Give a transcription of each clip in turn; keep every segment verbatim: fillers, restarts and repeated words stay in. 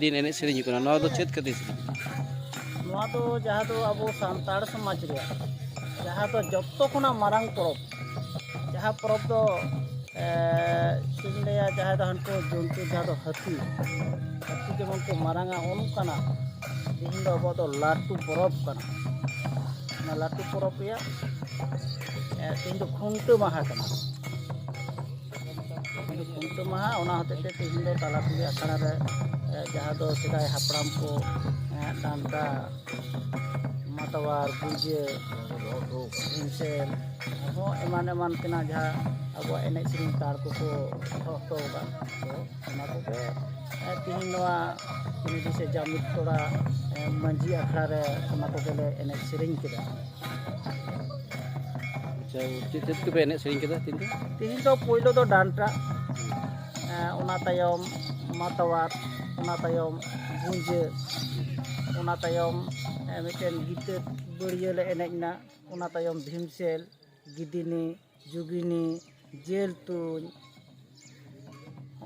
ᱫᱤᱱ ᱮᱱᱮᱡ ᱥᱮᱨᱮᱧ ᱦᱩᱭᱩᱜ ᱠᱟᱱᱟ, ᱱᱚᱣᱟ ᱫᱚ ᱪᱮᱫ ᱠᱷᱟᱹᱛᱤᱨ? ᱱᱚᱣᱟ ᱫᱚ ᱡᱟᱦᱟᱸ ᱫᱚ ᱟᱵᱚ ᱥᱟᱱᱛᱟᱲ ᱥᱚᱢᱟᱡᱽ ᱨᱮᱭᱟᱜ ᱡᱟᱦᱟᱸ ᱫᱚ ᱡᱚᱛᱚ ᱠᱷᱚᱱᱟᱜ ᱢᱟᱨᱟᱝ ᱯᱚᱨᱚᱵᱽ, ᱡᱟᱦᱟᱸ ᱯᱚᱨᱚᱵᱽ ᱫᱚ, ᱮ, ᱪᱮᱫ ᱤᱧ ᱞᱟᱹᱭᱟ, ᱡᱟᱦᱟᱸᱭ ᱫᱚ ᱦᱟᱹᱱᱠᱩ ᱡᱚᱱᱛᱩ, ᱡᱟᱦᱟᱸ ᱫᱚ ᱦᱟᱹᱛᱤ, ᱦᱟᱹᱛᱤ ᱡᱮᱢᱚᱱ ᱠᱚ ᱢᱟᱨᱟᱝᱟ, ᱚᱱᱠᱟᱱᱟᱜ ᱛᱮᱦᱮᱧ ᱫᱚ ᱟᱵᱚᱣᱟᱜ ᱫᱚ ᱞᱟᱹᱴᱩ ᱯᱚᱨᱚᱵᱽ ᱠᱟᱱᱟ᱾ ᱚᱱᱟ ᱞᱟᱹᱴᱩ ᱯᱚᱨᱚᱵᱽ ᱨᱮᱭᱟᱜ, ᱮ, ᱛᱮᱦᱮᱧ ᱫᱚ ᱠᱷᱩᱱᱴᱟᱹᱣ ᱢᱟᱦᱟ ᱠᱟᱱᱟ᱾ ᱛᱮᱦᱮᱧ ᱫᱚ ᱠᱷᱩᱱᱴᱟᱹᱣ ᱢᱟᱦᱟ, ᱚᱱᱟ ᱦᱚᱛᱮᱡ ᱛᱮ ᱛᱮᱦᱮᱧ ᱫᱚ ᱛᱟᱞᱟ ᱠᱩᱞᱦᱤ ᱟᱠᱷᱲᱟ ᱨᱮ, ᱮ, ᱡᱟᱦᱟᱸ ᱫᱚ ᱥᱮᱫᱟᱭ ᱦᱟᱯᱲᱟᱢ ᱠᱚ, ᱮ, ᱰᱟᱱᱴᱟ, ᱢᱟᱛᱣᱟᱨ, ᱵᱩᱡᱟᱹ, ᱵᱷᱤᱢᱥᱮᱱ, ᱟᱨᱦᱚᱸ ᱮᱢᱟᱱ ᱮᱢᱟᱱ ᱛᱮᱱᱟᱜ ᱡᱟᱦᱟᱸ ᱟᱵᱚᱣᱟᱜ ᱮᱱᱮᱡ ᱥᱮᱨᱮᱧ ᱛᱟᱲ ᱠᱚᱠᱚ ᱫᱚᱦᱚ ᱦᱚᱴᱚ ᱟᱠᱟᱫ, ᱛᱚ ᱚᱱᱟ ᱠᱚᱜᱮ, ᱮ, ᱛᱮᱦᱮᱧ ᱱᱚᱣᱟ ᱠᱚᱢᱤᱴᱤ ᱥᱮ ᱡᱟᱢᱤᱫ ᱛᱚᱲᱟ, ᱮ, ᱢᱟᱹᱡᱷᱤ ᱟᱠᱷᱲᱟ ᱨᱮ ᱚᱱᱟ ᱠᱚᱜᱮᱞᱮ ᱮᱱᱮᱡ ᱥᱮᱨᱮᱧ ᱠᱮᱫᱟ᱾ ᱟᱪᱪᱷᱟ, ᱪᱮᱫ ᱪᱮᱫ ᱠᱚᱯᱮ ᱮᱱᱮᱡ ᱥᱮᱨᱮᱧ ᱠᱮᱫᱟ ᱛᱮᱦᱮᱧ ᱫᱚ? ᱛᱮᱦᱮᱧ ᱫᱚ ᱯᱳᱭᱞᱳ ᱫᱚ ᱰᱟᱱᱴᱟ, ᱮ, ᱚᱱᱟ ᱛᱟᱭᱚᱢ ᱢᱟᱛᱣᱟᱨ, ᱚᱱᱟ ᱛᱟᱭᱚᱢ ᱵᱩᱸᱡᱟᱹ, ᱚᱱᱟ ᱛᱟᱭᱚᱢ, ᱮ, ᱢᱤᱫᱴᱮᱱ ᱜᱤᱛᱟᱹ ᱵᱟᱹᱲᱤᱭᱟᱹ ᱞᱮ ᱮᱱᱮᱡ ᱮᱱᱟ, ᱚᱱᱟ ᱛᱟᱭᱚᱢ ᱵᱷᱤᱢᱥᱮᱞ, ᱜᱤᱫᱤᱱᱤ, ᱡᱩᱜᱤᱱᱤ, ᱡᱮᱞ ᱛᱩᱧ,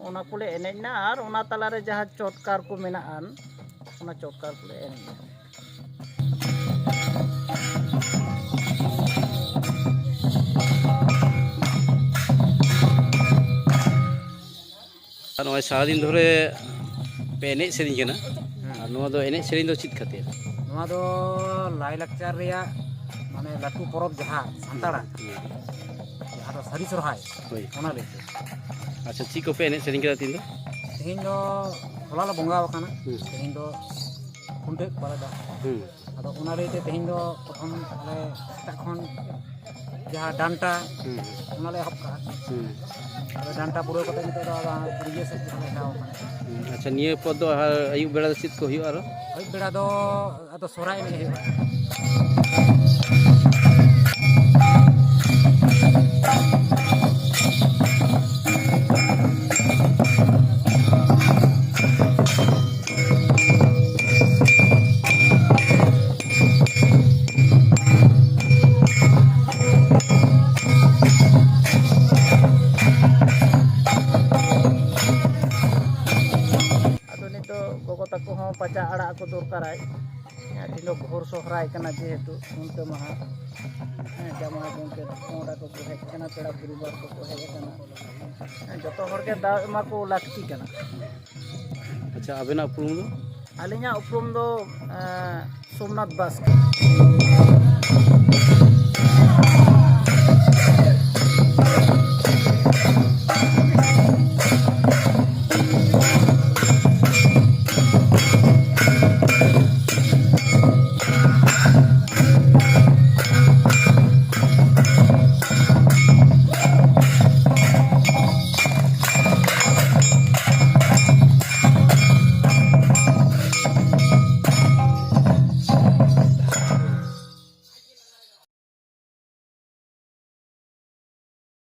ᱚᱱᱟ ᱠᱚᱞᱮ ᱮᱱᱮᱡ ᱮᱱᱟ᱾ ᱟᱨ ᱚᱱᱟ ᱛᱟᱞᱟᱨᱮ ᱡᱟᱦᱟᱸ ᱪᱚᱴᱠᱟᱨ ᱠᱚ ᱢᱮᱱᱟᱜᱼᱟ, ᱚᱱᱟ ᱪᱚᱴᱠᱟᱨ ᱠᱚᱞᱮ ᱮᱱᱮᱡ ᱮᱱᱟ᱾ ᱱᱚᱜᱼᱚᱭ ᱥᱟᱨᱟᱫᱤᱱ ᱫᱷᱚᱨᱮ ᱯᱮ ᱮᱱᱮᱡ ᱥᱮᱨᱮᱧ ᱠᱟᱱᱟ, ᱟᱨ ᱱᱚᱣᱟ ᱫᱚ ᱮᱱᱮᱡ ᱥᱮᱨᱮᱧ ᱫᱚ ᱪᱮᱫ ᱠᱷᱟᱹᱛᱤᱨ? ᱱᱚᱣᱟ ᱫᱚ ᱞᱟᱭᱼᱞᱟᱠᱪᱟᱨ ᱨᱮᱭᱟᱜ ᱢᱟᱱᱮ ᱞᱟᱹᱴᱩ ᱯᱚᱨᱚᱵᱽ ᱡᱟᱦᱟᱸ ᱥᱟᱱᱛᱟᱲᱟᱜ, ᱡᱟᱦᱟᱸ ᱫᱚ ᱥᱟᱹᱨᱤ ᱥᱚᱨᱦᱟᱭ, ᱦᱳᱭ᱾ ᱚᱱᱟ ᱞᱟᱹᱭᱛᱮ᱾ ᱟᱪᱪᱷᱟ, ᱪᱮᱫ ᱠᱚᱯᱮ ᱮᱱᱮᱡ ᱥᱮᱨᱮᱧ ᱠᱮᱫᱟ ᱛᱮᱦᱮᱧ ᱫᱚ? ᱛᱮᱦᱮᱧ ᱫᱚ ᱦᱚᱞᱟ ᱞᱮ ᱵᱚᱸᱜᱟ ᱟᱠᱟᱱᱟ᱾ ᱦᱩᱸ᱾ ᱛᱮᱦᱮᱧ ᱫᱚ ᱠᱷᱩᱱᱴᱟᱹᱣ ᱠᱚᱣᱟᱞᱮ ᱫᱚ᱾ ᱦᱩᱸ᱾ ᱟᱫᱚ ᱚᱱᱟ ᱞᱟᱹᱭᱛᱮ ᱛᱮᱦᱮᱧ ᱫᱚ ᱯᱨᱚᱛᱷᱚᱢ ᱟᱞᱮ ᱥᱮᱛᱟᱜ ᱠᱷᱚᱱ ᱡᱟᱦᱟᱸ ᱰᱟᱱᱴᱟ, ᱦᱩᱸ᱾ ᱚᱱᱟᱞᱮ ᱮᱦᱚᱵ ᱠᱟᱜᱼᱟ᱾ ᱦᱩᱸ᱾ ᱟᱫᱚ ᱰᱟᱱᱴᱟ ᱯᱩᱨᱟᱹᱣ ᱠᱟᱛᱮ ᱱᱤᱛᱚᱜ ᱫᱚ ᱟᱫᱚ ᱯᱩᱲᱤᱭᱟᱹ ᱥᱮᱫ ᱜᱮᱞᱮ ᱪᱟᱞᱟᱣ ᱠᱟᱱᱟ᱾ ᱦᱩᱸ, ᱟᱪᱪᱷᱟ, ᱱᱤᱭᱟᱹ ᱯᱚᱨ ᱫᱚ ᱟᱨ ᱟᱹᱭᱩᱵ ᱵᱮᱲᱟ ᱫᱚ ᱪᱮᱫ ᱠᱚ ᱦᱩᱭᱩᱜᱼᱟ ᱟᱨᱚ? ᱟᱹᱭᱩᱵ ᱵᱮᱲᱟ ᱫᱚ ᱟᱫᱚ ᱥᱚᱦᱨᱟᱭ ᱮᱱᱮᱡ ᱦᱩᱭᱩᱜᱼᱟ᱾ ᱟᱫᱚ ᱱᱤᱛᱚᱜ ᱜᱚᱜᱚ ᱛᱟᱠᱚ ᱦᱚᱸ ᱯᱟᱪᱟ ᱟᱲᱟᱜ ᱠᱚ ᱫᱚᱨᱠᱟᱨᱟᱭ᱾ ᱦᱮᱸ, ᱛᱮᱦᱮᱧ ᱫᱚ ᱜᱷᱳᱨ ᱥᱚᱦᱨᱟᱭ ᱠᱟᱱᱟ, ᱡᱮᱦᱮᱛᱩ ᱠᱷᱩᱱᱴᱟᱹᱣ ᱢᱟᱦᱟ᱾ ᱦᱮᱸ, ᱡᱟᱶᱟᱭ ᱜᱚᱢᱠᱮ ᱛᱟᱠᱚ ᱚᱸᱰᱮ ᱠᱚ ᱦᱮᱡ ᱟᱠᱟᱱᱟ, ᱯᱮᱲᱟ ᱯᱚᱨᱤᱵᱟᱨ ᱠᱚᱠᱚ ᱦᱮᱡ ᱟᱠᱟᱱᱟ᱾ ᱦᱮᱸ, ᱡᱚᱛᱚ ᱦᱚᱲ ᱜᱮ ᱫᱟᱣ ᱮᱢᱟ ᱠᱚ ᱞᱟᱹᱠᱛᱤ ᱠᱟᱱᱟ᱾ ᱟᱪᱪᱷᱟ, ᱟᱵᱮᱱᱟᱜ ᱩᱯᱨᱩᱢ ᱫᱚ? ᱟᱹᱞᱤᱧᱟᱜ ᱩᱯᱨᱩᱢ ᱫᱚ, ᱮᱸ, ᱥᱳᱢᱱᱟᱛᱷ ᱵᱟᱥᱠᱮ᱾